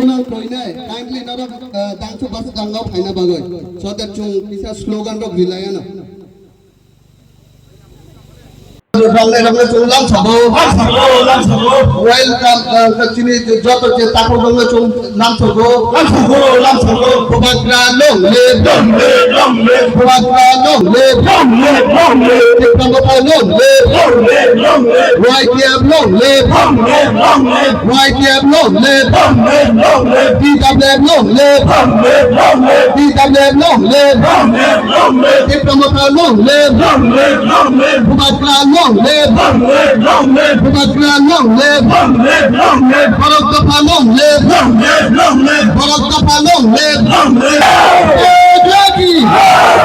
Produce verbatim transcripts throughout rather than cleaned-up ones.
Nang koinai, kindly norok, uh, dangso basa dangao phaina bagwi. So that chwng kisa slogan rok rilai ano. Roknai roknai chwng lamsogo. Lamsogo, lamsogo. Welcome, uh, chini joto je takhuk roknai chwng lamsogo. Lamsogo, lamsogo. Bubagra long live. Long live, long live. Bubagra long live. Long live, long live. Tipra Motha long live. Long live, long live. Y T F long live. Long live, long live. Y T F long live. Long live, long live. T W F long live. Long live, long live. T W F long live. Long live, long live. Tipra Motha long live. Long live, long live. Bubagra long live. Long live, long live. Bubagra long live. Long live, long live. Borok Dopha long live. Long live, long live. Borok Dopha long live. Long live. Bubagra ki.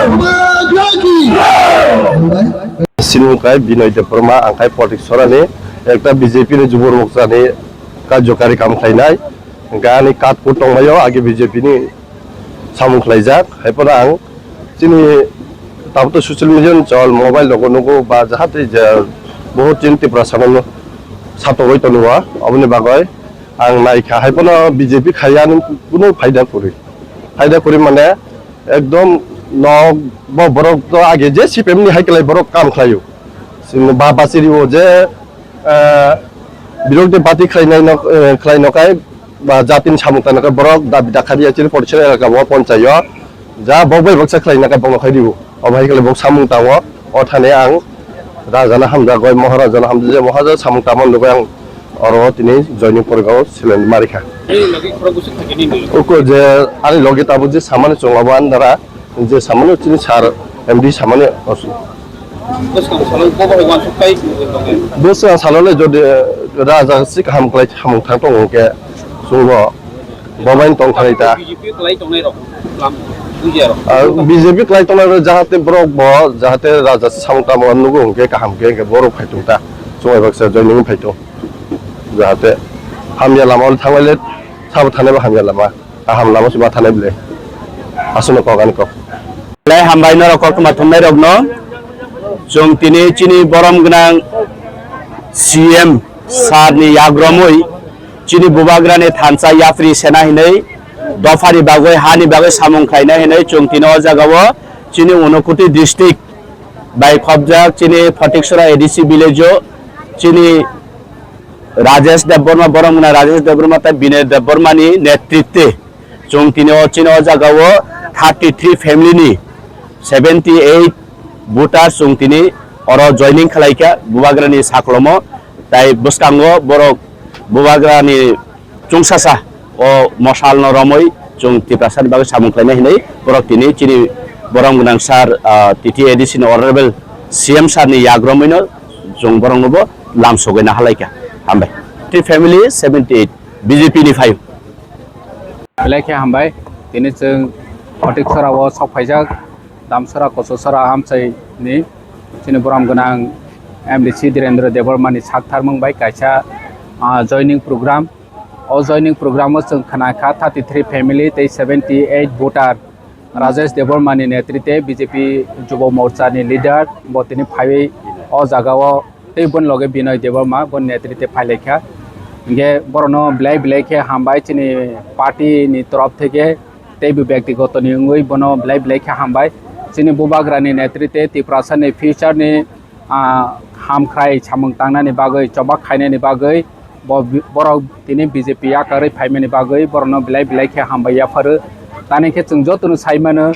Bubagra ki. Sini wngkha Binoy Debbarma, ang khai Potiksorani, ekta B J P ni Jubur Moksani karjokari kam khlainai. Hwnkhe ani card bo tongbaio, age B J P ni samung khlaijak. Haiphano ang chini tabukto social media ni chol, mobile rogo nugo ba jahate je bohot chini Tiprasa no satogoi tongo, oboni bagoi ang naikha. Haiphano B J P khaiya ani kuno phaida kwrwi. Phaida kwrwi mane ekdom nok bo borok to age je C P M ni hai kwlai borok kam khlaio. Chini ba bachiri o je, eh, birok de party khlainai nok, eh, khlai nokai ba jatini samung tangnakai borok dabi dakhari ya chini Potiksorai elaka bo ponchayo. Ja bok bai baksa khlainai kai bokno khai dibo. Obo hai kwlai bok samung tango. O thani ang Raja no hamjak goi, Maharaja no hamjak, je Maharaja samung tangma nugui ang oro tini joining porgao seleng marikha. Ani logi khorok bwswk thangkhe nini? Uko je ani logi tabuk je samani chwng obo ani dara je samani chini sir M D samani osu. Bwskang salo bo bai wansuk kai chwng logi. Bwskang salo le jodi Raja si kaham kwlai samung thang tongo hwnkhe chwngbo. Bo bai tong thani ta. B J P kwlai tongnai rok, lam, bujiya rok. Ah, B J P kwlai tongnai rok jahate borok bo, jahate raja se samung tamo nugo hwnkhe kaham khe, hwnkhe borok phai tong ta. Chwng bai baksa joining phai tong. Jahate hamya lama o thangbai le, sabo thani bo hamya lama. Kaham lama se ma thani bole. Aswkno kok ani kok. Belai hambai norok koktwma thumnai rokno. Chwng tini chini borom gwnang C M sir ni yagromwi chini bubagrani thansa yapri sena hinwi dophani bagwi hani bagwi samung khlaina hinwi chwng tini o jagao chini Unakoti district bai khopjak chini Photiksora A D C village o chini Rajesh Debbarma, borom gwnang Rajesh Debbarma tei Binoy Debbarma ni netritwe chwng tini o chini o jagao thirty three family ni seventy eight voter chwng tini oro joining khlaikha bubagrani saklomo, tai bwskango borok bubagrani chwngsasa o mosalno romwi chwng Tiprasani bagwi samung khlainai hinwi borok tini chini borom gwnang sir, ah, T T A D C ni honorable C M sir ni yagromwino chwng boroknobo lam sogwi nahalaikha. Hambai. Three family seventy eight B J P ni phaio. Belai khe hambai. Tini chwng Photiksora o sok phaijak, Damsora Kochosora amchai ni chini borom gwnang M D C Dhirendra Debbarma ni sak tharmung bai kaisa, ah, joining program. O joining program o chwng khna kha thirty three family tei seventy eight voter. Rajesh Debbarma ni netritwe B J P Jubo Morcha ni leader bo tini phaiwi o jaga o tei boni loge Binoy Debbarma boni netritwe phailaikha. Hinkhe borokno belai belai khe hambai chini party ni torof theke tei bo byaktigoto ni wngwi bono belai belai khe hambai. Chini bubagra ni netritwe Tiprasa ni future ni ah, hamkhrai samung tangnani bagwi, chobak khainani bagwi, bo-, borok tini B J P yakarwi phaimani bagwi borokno belai belai khe hambai yapharo. Tani khe chwng jotono sai mano,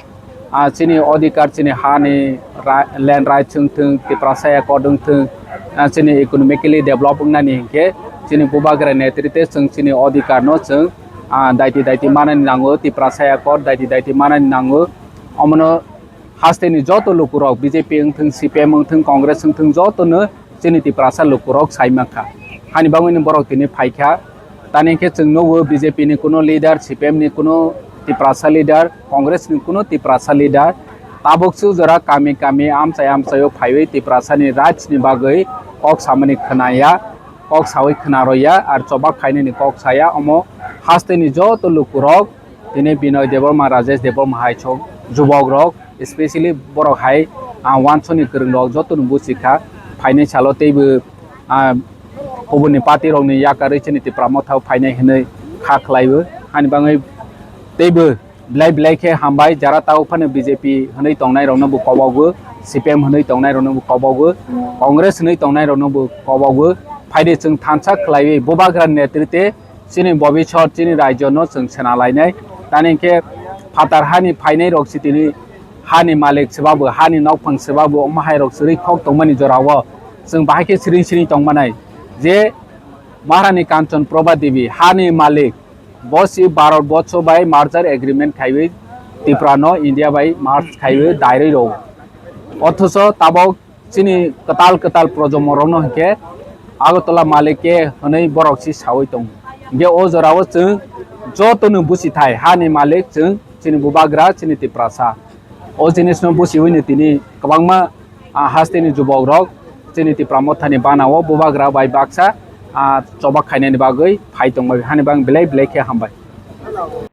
ah, chini odhikar, chini hani ra-, land rights wng thung, Tiprasa accord wng thung, ah, chini economically develop wngnani hinkhe chini bubagra netritwe chwng chini odhikarno chwng, ah, daiti daiti manani nango, Tiprasa accord daiti daiti manani nango. Omono hasteni joto lukurok B J P wngthung, C P M wngthung, Congress wngthung, jotono chini Tiprasa lukurok sai mankha. Hani bagwino borok tini phaikha. Tani khe chwng nugo B J P ni kuno leader, C P M ni kuno Tiprasa leader, Congress ni kuno Tiprasa leader. Tabuk su jora kami kami amchai amchaio phaiwi Tiprasa ni rights ni bagwi kok samani khwnaya, kok sawi khwnaroya, ar chobak khainani kok saya. Omo hasteni joto lukurok tini Binoy Debbarma, Rajesh Debbarma hai sok jubok rok, especially borok hai, ah, wansoni kwrwng rok joto no buchi kha. Phainai salo teibo, ah, kubuni party rokni yakarwi chini Tipra Motha o phainai hinwi kha khlaiwi. Hani bagwi teibo belai belai khe hambai, jara tao phano B J P hinwi tongnai rokno bo kobogo, C P M hinwi tongnai rokno bo kobogo, Congress hinwi tongnai rokno bo kobogo. Phaidi chwng thansa khlaiwi Bubagra netrite chini bobiswt chini rajyo no chwng sena lainai. Tani khe phatar hani phainai rok si tini hani malik swbabo, hani nokphang swbabo, omo hai rok swrwi khok tongmani jorao chwng bahai khe siring siring tongmanai. Je Maharani Kanchan Prabha Devi hani malik, bo si Bharat borsho bai merger agreement khaiwi Tripura no India bai merge khaiwi dairwi rw. Othocho tabok chini kwtal kwtal projomo rokno hinkhe Agartala malik khe hwnwi borok si sawi tongo. Hinkhe o jorao chwng jotono busi thai, hani malik chwng chini Bubagra, chini Tiprasa. O jinisno busiwino tini kwbangma, ah, hasteni jubokrok chini Tipra Mothani banao Bubagra bai baksa, ah, choba khainani bagwi phai tongbai, hani bang belai belai khe hambai.